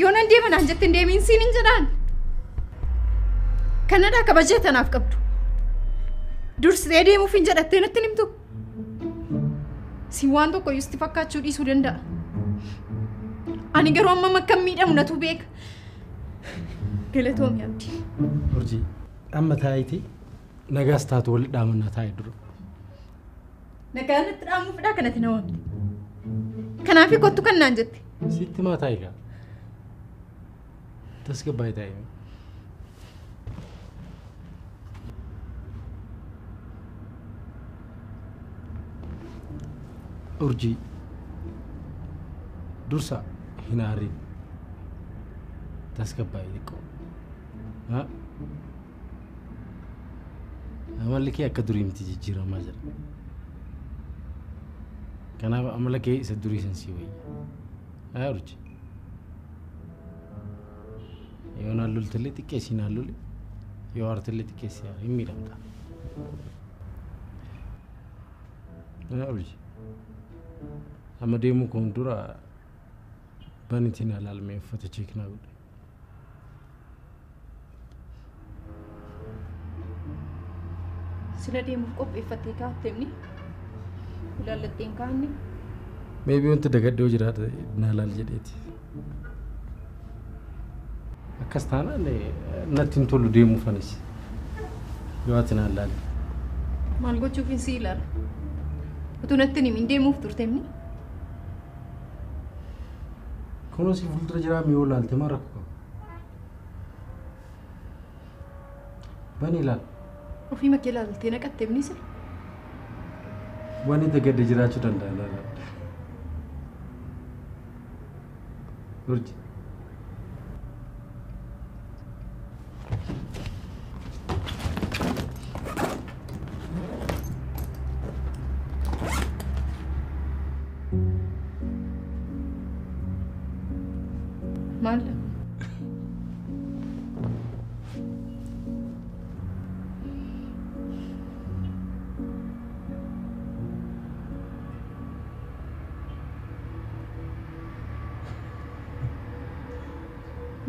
Yoonan deema naan jette hin deemiin siin hin jedhaan. Kanadhaa kabajee tanaaf qabdu. Dursitee deemuuf hin jedhattee natti himtu. Siin waan tokko iyyuu sitti fakkaachuu dhiisuu danda'a. Ani garuu amma akka miidhamu natu beeka. Galatoomi Abdii. Urjii amma taayitii nagaas taatu walitti dhaamannaa taa'e dura. Nagaa natti dhaamuufidhaa kanatti na waamte. Kanaafii kottu kan naan jette. Sitti maa taa'i gaa? Tasgabbaa'ee taa'i. Urjii dursa hin aariin tasgabbaa'ee xiqqoo. Amalli kee akka durii miti jijjiiramaa jira. Kanaaf amala kee isa durii san sii wayya. Haa Urjii. Yoo naan loltellee xiqqeessii naan loli, yoo aartellee xiqqeessii aari hin miidhamta. Haa Urjii. Amma deemuu koon dura banitiin alaalmee uffata cheeknaa godhe. Sila deemuuf qopheeffattee kaa'atteemni? Ilaallatteen kaa'anne? Meebii wanti dagadhee jiraate naa laal jedheeti. Akkas taanaan natti hin tolu deemuuf anis. Yoo ati naan laalle. Maal gochuufin si ilaala? Utuu natti hin himin deemuuf turteemni? Kunoo si fuuldura jiraa mi'oo laalte maa rakkoo qaba? Bani ilaal. Ofii makkee ilaaltee naqatteemni sila? Wanni dagadde jiraachuu danda'a laala. Urji. Maal?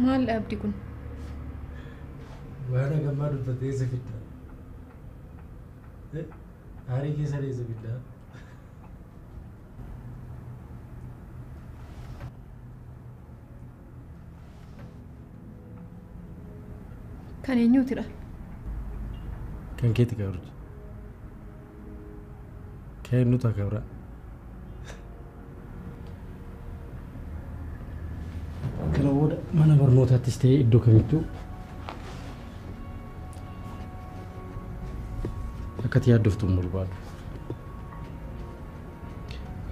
Maal Abdi kun? Waan hagammaa dubbattee isa fiddaa. Aarii keessa isa fiddaa. Kan eenyuutidha? Kan keeti gaa Urji. Kan eenyutu akka biraa? Kana booda mana barnootaattis ta'ee iddoo kamittuu akka ati yaaddoftu hin barbaadu.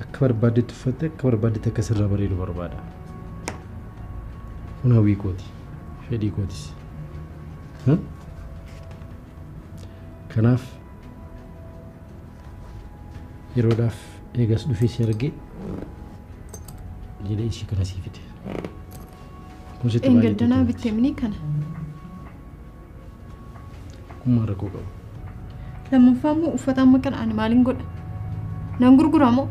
Akka barbaaddetti uffatte akka barbaaddetti akka sirraa bareedu barbaada. Kun hawwii kooti. Fedhii kootis. Kanaaf yeroodhaaf eegas dhufee si argee jedhee ishii kana sii fide. Kun sitti baay'ee Engeddanaa bitteemni kana. Kun maal rakkoo qaba? Lammaffaa immoo uffata amma kana ani maaliin godha? Nan gurgura moo?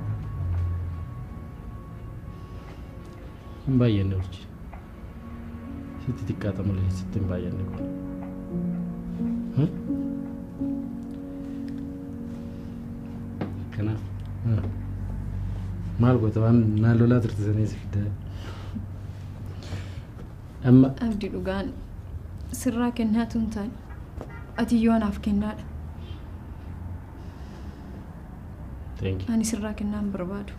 Hin baay'anne Urji. Sitti xiqqaata malee sitti hin baay'anne kun. Kanaaf maal goota waan naan lolaa turte sanii si fiddaa. Amma Abdi dhugaan sirraa kennaatu hin taane ati iyyuu anaaf kennaadha. Thank you. Ani sirraa kennaa hin barbaadu.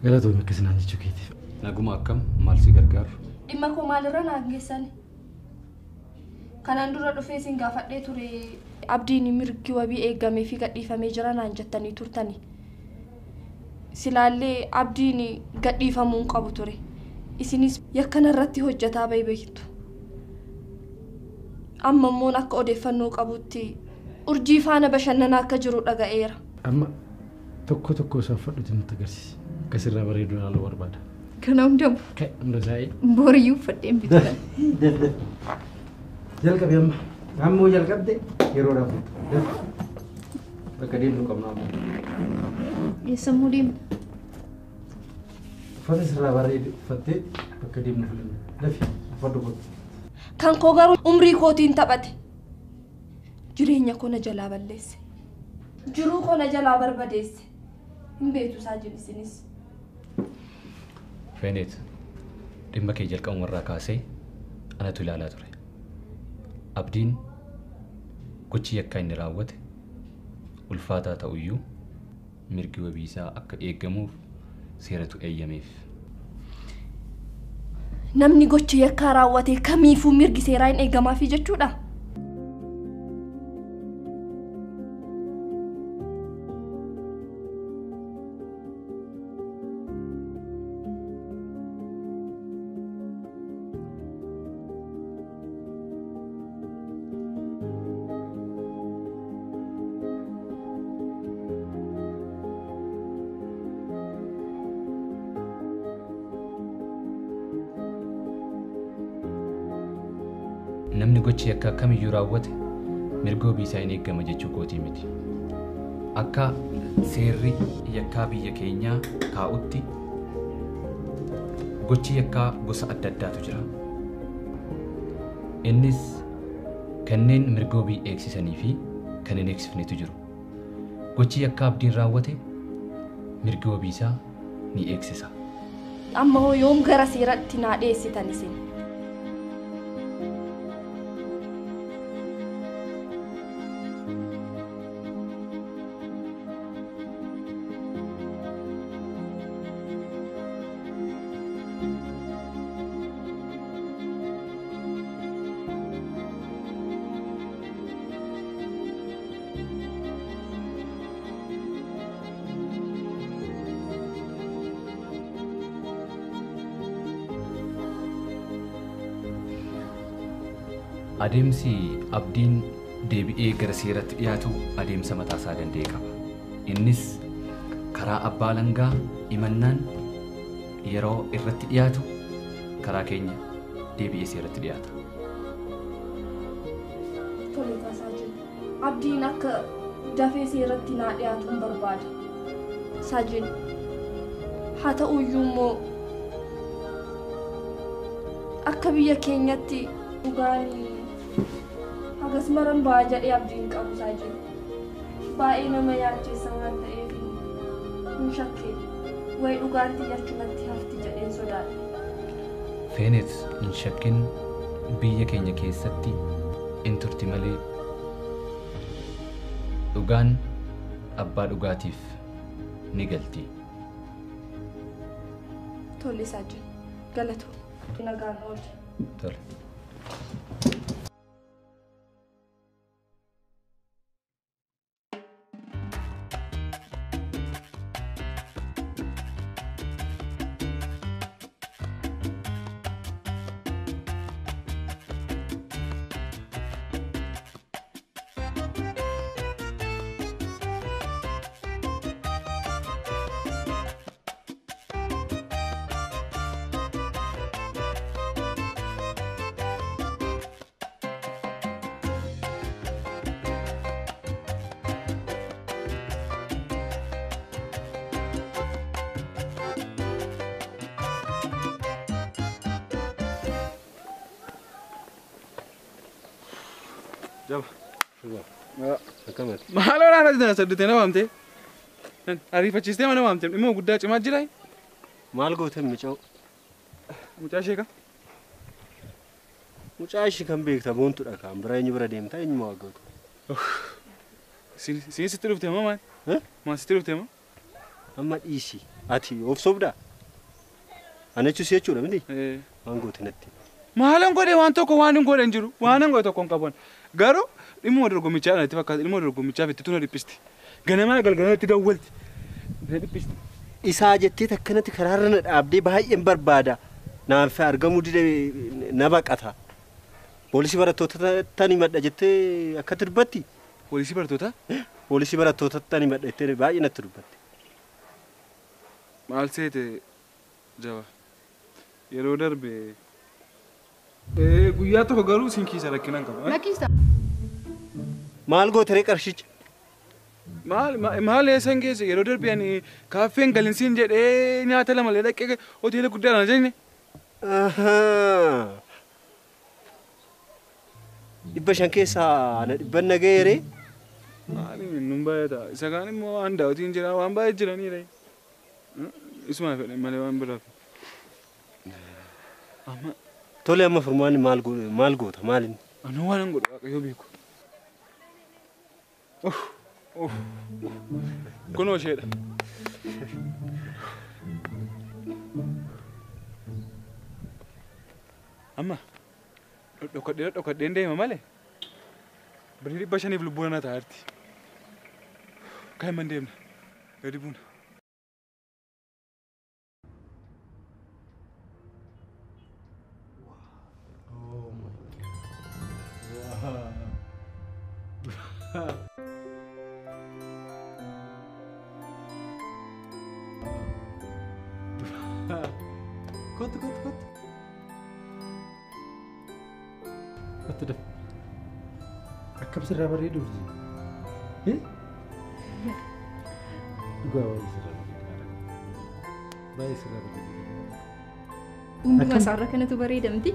Galatoomi akkas naan jechuu keetiif. Naguma akkam maal si gargaaru? Dhimma koo maalirra naan geessani? Kanaan dura dhufee isin gaafadhee ture Abdiin mirgi wabii eegamee fi gadhiifamee jira naan jettanii turtani. Silaallee Abdiin gadhiifamuu hin qabu ture. Isinis yakka narratti hojjetaa bahe beektu. Amma immoo akka odeeffannoo qabutti urjii faana bashannanaa akka jiru dhaga'eera. Amma tokko tokko isaa uffadhuuti nutti agarsiisi. Akkasirraa bareedu ilaaluu barbaada. Kana hundamu. Ka'e hunda isaa Boriyyuu uffadheen bitu. Jalqabi amma. Ammoo jalqabde yeroodhaaf bitu. Bakka deemnu qabna ammoo. Eessammoo deemna? Uffata sirraa bareedu uffattee bakka deemnu filanna. Dafi uffadhu kottu. Kan koo garuu umrii kootiin taphate. Jireenya koo na jalaa balleesse. Jiruu koo na jalaa barbadeesse. Hin beektu saajin isinis. Feeneet, dhimma kee jalqabumarraa kaasee anatu ilaalaa ture. Abdiin gochi yakkaa inni raawwate ulfaataa ta'uyyuu mirgi wabii isaa akka eegamuuf seeratu eeyyameef. Namni gochi yakkaa raawwate kamiifuu mirgi seeraa hin eegamaafi jechuudha. Namni gochi yakkaa kamiyyuu raawwate mirga wabii isaa hin eegama jechuu kootii miti. Akka seerri yakkaa biyya keenyaa kaa'utti gochi yakkaa gosa adda addaatu jira. Innis kanneen mirga wabii eegsisanii fi kan hin eegsifnetu jiru. Gochi yakkaa abdiin raawwate mirga wabii isaa ni eegsisa. Amma hoo yoom gara seeratti naa dhiyeessitan isin? Adeemsi abdiin deebi'ee gara seeratti dhiyaatu adeemsa mataasaa danda'e qaba. Innis karaa abbaa langaa himannaan yeroo irratti dhiyaatu karaa keenya deebi'ee seeratti dhiyaata. Tole Saajin, abdiin akka dafee seeratti naa dhiyaatu hin barbaada. Saajin, haa ta'uyyuu immoo akka biyya keenyatti dhugaan hagas maran ba'a jedhee abdiin qabu Saajin. Baay'ee nama yaaddeessa waan ta'eef hin shakkee wayi dhugaatti jechumatti hafti jedheen sodaadha. Feeneet hin shakkin biyya keenya keessatti hin turti malee dhugaan abbaa dhugaatiif ni galti. Tole Saajin, galatoo. Nagaan oolcha. Tole. Maaloo naannoo saddutee na waamte? Ariifachiistee mana waamte dhimma guddaa cimaa jiraa? Maal goote mucaa? Mucaa ishee kam? Mucaa ishee kan beekta boontuudha kan bira eenyu bira deemta eenyu maa gootu? Siin sitti dhufte moo maal? Maal sitti dhufte moo? Amma dhiisi ati of sobdaa? Ana jechuus jechuudha miti? Waan goote natti. Maalan godhe waan tokko waan hin godhe hin jiru waan hin godhe tokko hin qaban garuu dhimma dorgommichaa natti fakkaata dhimma dorgommichaaf itti tuna dhiphisti ganamaa galgala itti dawwalti na dhiphisti. Isaa jettee akkanatti karaarra na dhaabdee baay'een barbaada naaf argamuu dide na baqata Poolisii barattoota tani madha jettee akkatti dubbatti? Poolisii barattoota? Poolisii barattoota tani madha jettee baay'ee natti dubbatte. Maal seete jaba? Yeroo darbe guyyaa tokko garuu siin kiisa rakkina hin qabu. Na kiisa. Maal goote ree qarshicha? Maal eessan geesse yeroo darbe ani kaaffeen galinsiin jedhee nyaata lama lee dhaqee hoteela guddaadhaan jenne. 500 keessaa ana 100 na ga'ee ree? Maali nun baay'ata. Isa kaan immoo waan daawwatiin jira waan baay'ee jiranii ree. Isuma fedhan malee waan biraaf. Amma tole amma furmaanni maal goota maal inni? Ani waan hin godhu Waaqayyo beeku. Kunoo isheedha. Amma dhokadheen deema malee birrii 500 lubbuun na taa'arti. Kan hin deemna gadi buuna. Oh my God. Wow. Kottu kottu kottu. Kottu daf. Akkam sirraa bareedu urjii? Dhugaa baay'ee sirraa bareeda. Baay'ee sirraa bareeda. Hundumaa isaarra kanatu bareeda miti?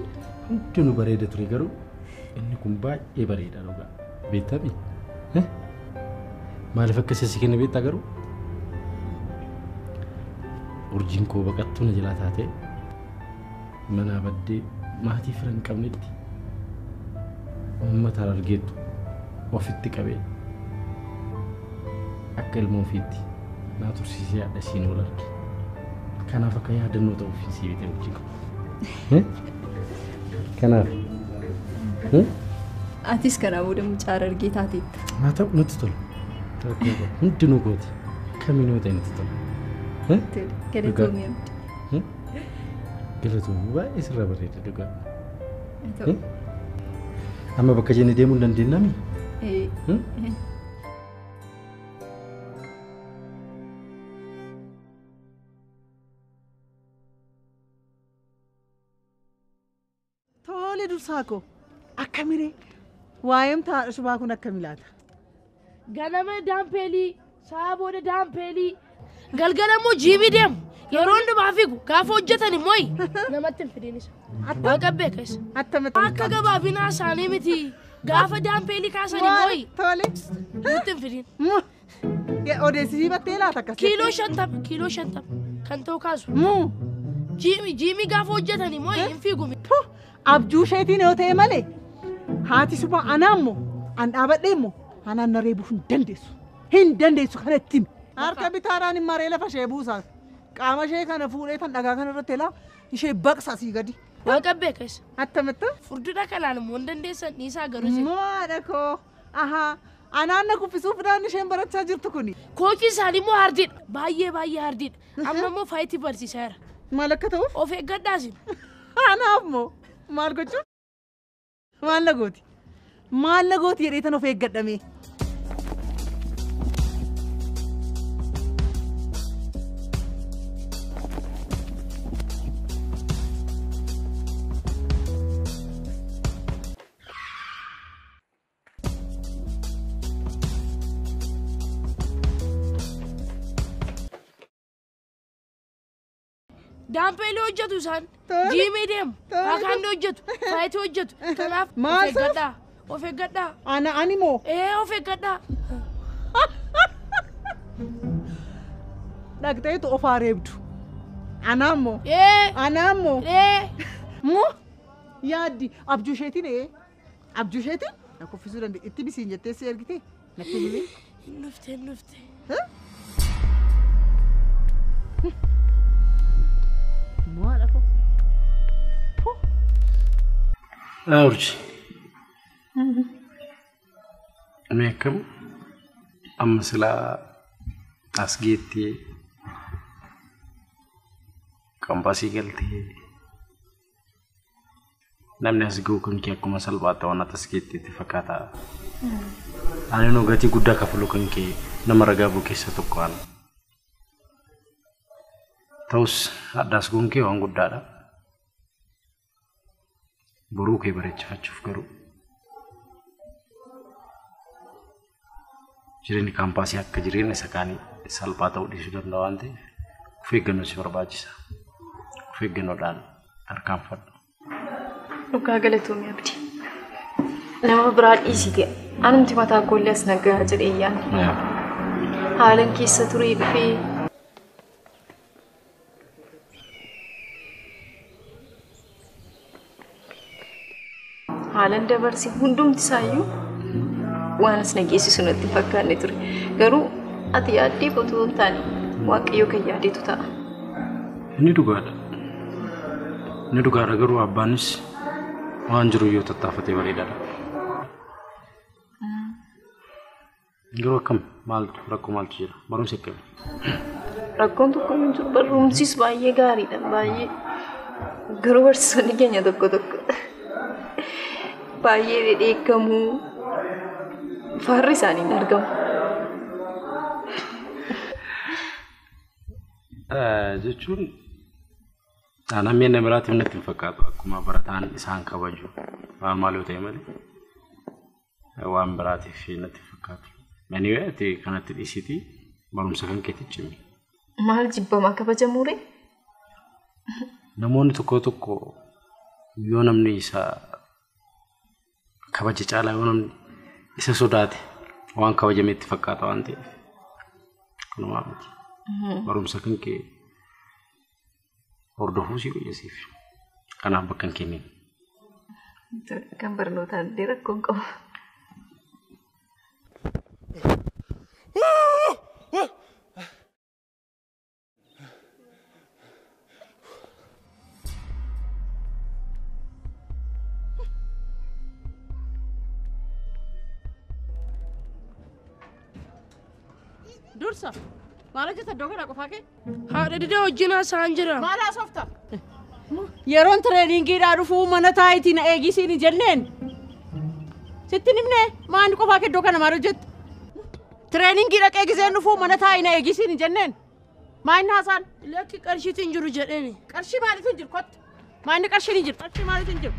Hundinuu bareeda ture garuu inni kun baay'ee bareeda dhugaa. Beektaa? Maaliif akka si kenne beektaa garuu? Urjiin koo baqattuu na jalaa taatee mana baddee maatii fira hin qabnetti uummata argeettu ofitti qabee akka ilma ofiitti naa tursiisee haadha isiin wal arge. Kanaaf akka yaadannoo ta'uuf sii bitee urjii qabu. Kanaaf. Atis kanaa booda mucaa argee taateetta. Haa ta'u natti tola. Hundinuu kooti. Kamiinuu ta'e natti tola. Galatoomii abdi. Galatoomii baay'ee sirraa bareeda dhugaa. Amma bakka jennee deemuu hin dandeenyaami? Tole dursaa koo akkamiree waa'eem taadha shubaa kun akkami laata? Ganama daampeelii sa'a booda daampeelii galgala immoo jiimii deemu yeroo hundumaa fiigu gaafa hojjetan immoo namatti hin fidin isa. Waaqa beeka isa. Akka gabaabinaa isaanii miti gaafa daampeelii kaasan immoo Tole. Nutti hin fidin. Odeessisii battee laata akkas? Kiiloo 50 kan ta'u kaasu. Jiimii gaafa hojjetan immoo hin fiigu. Abjuu isheetiin yoo ta'e malee haati subaa anaa immoo an dhaabadhee immoo anaan na reebuu hin dandeessu. Hin dandeessu kana itti himi. Harka bitaadhaan hin maree lafa ishee buusaa. Qaama ishee kana fuudhee tan dhagaa kana irratti elaa ishee baqsa asii gadi. Waaqa beeka isa. Attamitti? Furdina kanaan immoo hin dandeessan dhiisaa garuu isin. Maadha koo. Ahaa. Anaan na kuffisuuf dhaan isheen barachaa jirtu kuni. Koochii isaanii immoo hardiidha. Baay'ee baay'ee hardiidha. Amma immoo faayitii barsiisaa jira. Maal akka ta'uuf? Of eeggadhaa isin. Anaaf moo? Maal gochuun? Maal na gooti? Maal na gooti jedhee tan of eeggadhame? Daampeelii hojjetu isaan jiimii deemu akaanni hojjetu faayitii hojjetu kanaaf of eeggadhaa of eeggadhaa. Ana ani moo? Ee of eeggadhaa. Dhaqxeetu of areebdu. Anaa moo? Ee. Anaa moo? Ee. Moo yaaddi abjuu isheetiin ee abjuu isheetiin na kuffisuu dandeenya itti bisiin jettee si ergite natti himi. Hin dhufte hin dhufte. Urji. Mee akkam amma silaa as geettee kampaasii galtee Namni as ga'u kan kee akkuma salphaatti waan tasgeetti itti fakkaata. Ani nu gatii guddaa kafalu kan kee nama ragaa bu'u keessa tokko ana. Ta'us addaas ga'uun kee waan guddaadha. Boruu kee bareechifachuuf garuu jireenyi kaampaasii akka jireenya isa kaanii salphaa ta'uu dhiisuu danda'a waan ta'eef of eeggannoo si barbaachisa. Of eeggannoodhaan tarkaanfadhu. Dhugaa galatoomii Abdii. Nama biraa dhiisite anumti mataa koollee as nagaa jedhee yaadne. Haalan keessa turee dhufee haalan dabarse hundumti isaayyuu waan as nageessisu natti hin fakkaanne ture. Garuu ati yaaddee otoo hin taane Waaqayyo kan yaadetu ta'a. Inni dhugaadha. Inni dhugaadha garuu abbaanis waan jiru yoo tattaafatee bareedaadha. Garuu akkam maaltu rakkoo maaltu jira? Barumsi akkami? Rakkoon tokko hin jiru. Barumsis baay'ee gaariidha. Baay'ee garuu barsiisonni keenya tokko tokko baay'ee dhedheekkamuu faarri isaanii hin argamu. Jechuun namni inni biraatiif natti hin fakkaatu akkuma barataan isaan kabaju waan maal yoo ta'e malee waan biraatiif natti hin fakkaatu. Anyway, ati kanatti dhiisitii barumsa kan keetti cimi. Maal jibbamaa kabajamuure? Namoonni tokko tokko yoo namni isa kabaje caalaa yoo namni isa sodaate waan kabajame itti fakkaata waan ta'eef kunumaa miti. Barumsa kan kee hordofuu si fayyasiif. Kanaaf bakka hin kennin. Kan barnootaan illee rakkoo hin qabu. Dursa, maal hojjeta iddoo kana qofaa kee? Haadha didee wajjin haasa'aan jira. Maal haasofta? Yeroon tireeningiidhaa dhufuu mana taayitii na eegisiin hin jenneen. Sitti hin himne maanni qofaa kee iddoo kana maal hojjetta? Tireeningii dhaqee giseen dhufuu mana taa'ii na eegisiin hin jenneen. Maanni haasaan? Lakki qarshiitu hin jiru jedheeni. Qarshii maaliitu hin jiru kottu? Maanni qarshiin hin jiru? Qarshii maaliitu hin jiru?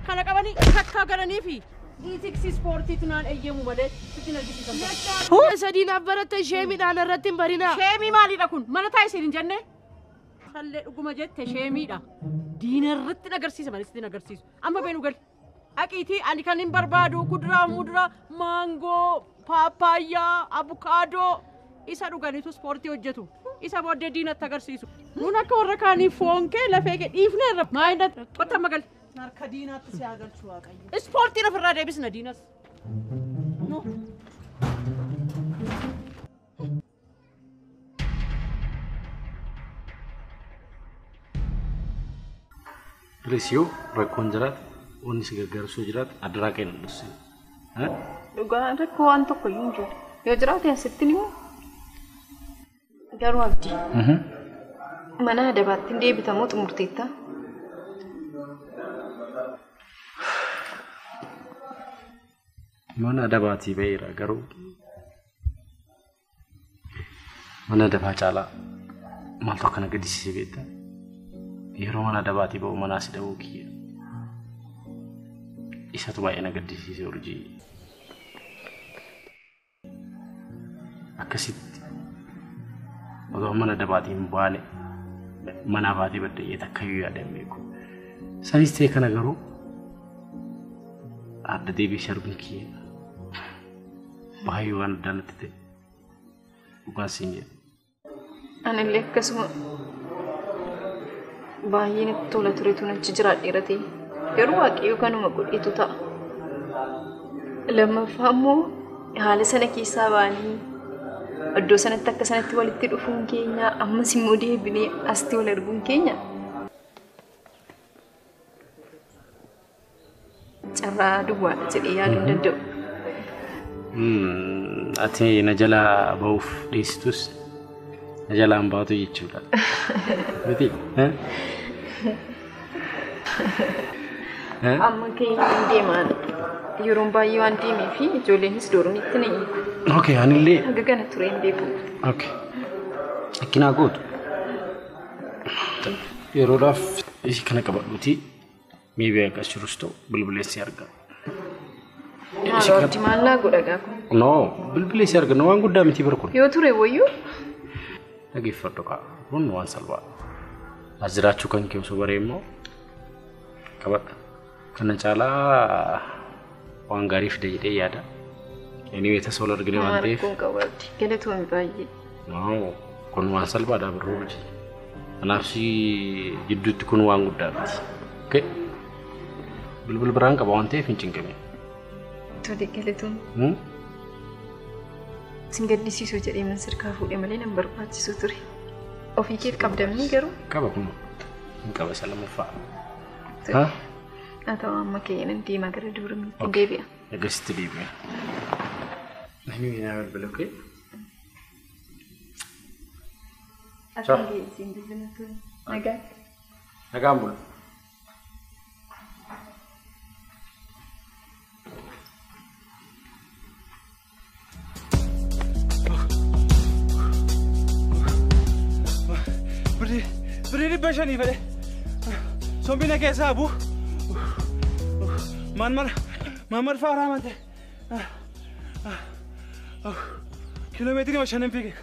Kana qabanii kakkaa galanii fi Iitiksi ispoortiitu naan eeyyamu malee sitti hin argisiisan. Sadii naaf baratte sheemiidhaan irratti hin barinaa. Sheemii maaliidha kun? Mana taa'ii siin hin jenne? Kallee dhuguma jette sheemiidha. Diina irratti agarsiisa malee sitti hin agarsiisu. Amma beenu gali. Aqiitii ani kan hin barbaadu kuduraa, muduraa, maangoo, paappaayyaa, abukaadoo isa dhuganiitu ispoortii hojjetu. Isa booddee diinatti agarsiisu. Nuun akka warra kaanii foon kee lafee kee dhiifne irra maayinda qotta amma gali. Harka diinaatti si haa galchu Waaqayyo. Ispoortiin ofirraa deebisna diinas. Please yoo rakkoon jiraate wanni si gargaarsuu jiraate adaraa kee na dhussi. Dhugaa rakkoo waan tokko iyyuu hin jiru. Yoo jiraate asitti ni himu. Garuu Abdii. Mana adabaatti hin deebitamoo xumurteetta? Mana adabaatii ba'eera garuu mana adabaa caalaa maaltu akkana gaddisiise beektaa? Yeroo mana adabaatii ba'u manaa si dhabuu kiyya. Isatu baay'ee na gaddisiise urjii. Akkasitti otoo mana adabaatii hin baane mana baatee baddayyee takkayyuu yaadeen beeku. Sanis ta'e kana garuu adda deebiisee arguun kiyya. Baay'ee waan addaa natti ta'e dhugaan siin jedha. Anillee akkasuma baay'ee natti tola turetu achi jiraadheera ta'e. Garuu Waaqayyo kanuma godhetu ta'a. Lammaffaa immoo haala sana keessaa ba'anii iddoo sanatti akka sanatti walitti dhufuun keenya ammas immoo deebinee asitti wal arguun keenya carraa duwwaadha jedhee yaaduu hin danda'u. Ati na jalaa ba'uuf dhiisitus na jalaan baatu jechuudha. Miti? Amma keenya hin deeman. Yeroon baay'ee waan deemee fi ijoolleenis doormiitti na eegu. Okay, anillee. Haga kana ture hin beeku. Okay. Akkinaa gootu. Yeroodhaaf ishii kana qabadhuuti miibii akkas jirus ta'u bilbileessi arga. Maaloo abdi maallaa godha gaa kun. No, bilbileessi arga waan guddaa miti bara kun. Yoo ture wayyuu. Dhageeffadhu kaa kun waan salphaa. As jiraachuu kan kee osoo baree immoo qabadha. Kana caalaa waan gaarii fide jedhee yaada. Anyway, tasa wal argine waan ta'eef. Kun qabu abdi galatoomii baay'ee. No, kun waan salphaadha barruu hojii. Kanaaf si gidduutti kun waan guddaa miti. Okay? Bilbil biraan qaba waan ta'eef hin cinqamin. Tole galatoomii. Sin gaddisiisuu jedhee man sirkaa fuudhee malee nan barbaachisu ture. Ofii keef qabdamni garuu. Qaba kun hin qaba isa lammaffaa. Haa ta'u amma keenya deemaa gara doormiitti hin deebi'a. Eegasitti deebi'a. Namni naa bilbila okay? Ciao. Nagaa. Nagaan bulu. Birrii 500 fedhe. Sombina keessaa bu. Maanmar faaraa mante. Kiiloomeetirii 5 fiige.